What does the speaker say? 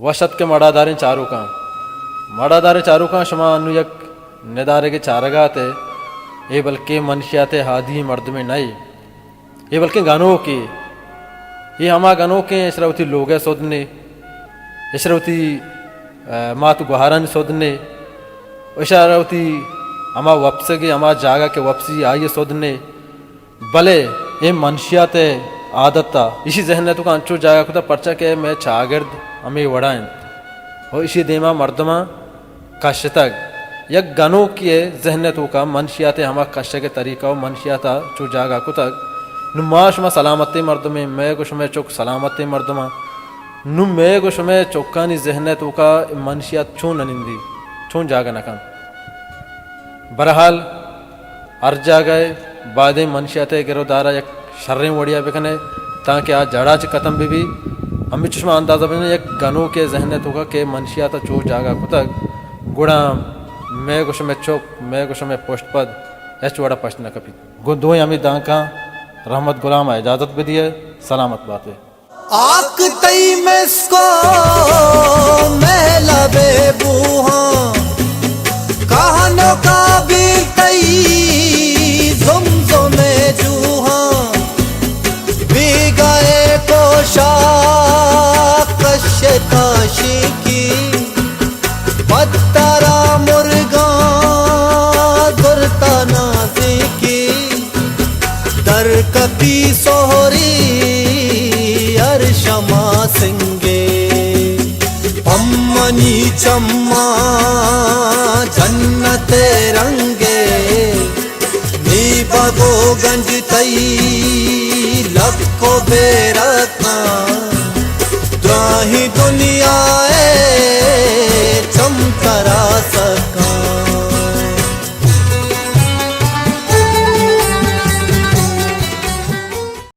پشت کہ مڑاداریں چاروکاں، مڑاداریں چاروکاں، شما انو یک ندارگے چارگا ات، اے بلکیں منشیات ہادی مردمے نہ، اے بلکیں گنوکے۔ اے ہما گنوکیں، اشرا وتی لوگئے سد نے، اشرا وتی، ء، مات گوہارانی سد نے، اشرا وتی ہما وپسگے، ہما جاگہ کہ وپسی آئی سد نے۔ بلے اے منشیات ء عادت ء ایشی ذہن ء توکا انچو جاگہ کتگ، پرچا کہ مئے چاگرد ہمے وڑا انت و ایشی دیما مردماں کشتگ۔ یک گنوکے ء ذہن ء توکا منشیات ء ہما کشگ ء طریقہ و منشیات ء چو جاگہ کتگ۔ نوں ما شما سلامتیں مردمیں، مئے گو شمئے چک سلامتیں مردماں۔ نوں مئے گو شمئے چکانی ذہن ء توکا منشیات چون نہ نندی، چون جاگہ نہ کنت؟ بہرحال، ہر جاگہ ء بائدیں منشیات ء گر و دار ء یک شریں وڑے ء بہ کن ئے، تانکہ آ جڑ ء چہ ختم بہ بی۔ ہمے چو شما اندازہ بہ جن ئے، یک گنوکے ء ذہن ء توکا کہ منشیات ء چو جاگہ کتگ، گڑا مئے گو شمئے چک، مئے گو شمئے پشت پد ہچ وڑ ء پشت نہ کپیت۔ گوں دوئیں ہمے دانکاں رحمت گلام ء اجازت بہ دیئے، سلامت بات ئے۔ آک تئی مسکو مہلب بوہاں، کہنوکا بی تئی زمزمے جوہاں، بیگاہے پوشاک کش کاشی کی، پترا مرگاں زرتا نازی کی۔ در کپی سہری ہر شما سنگے، پمنی چماں جنت رنگے۔ نی بگو گنج تئی لک و بیرکاں، دراہیں دنیا ء چم ترا سکاں۔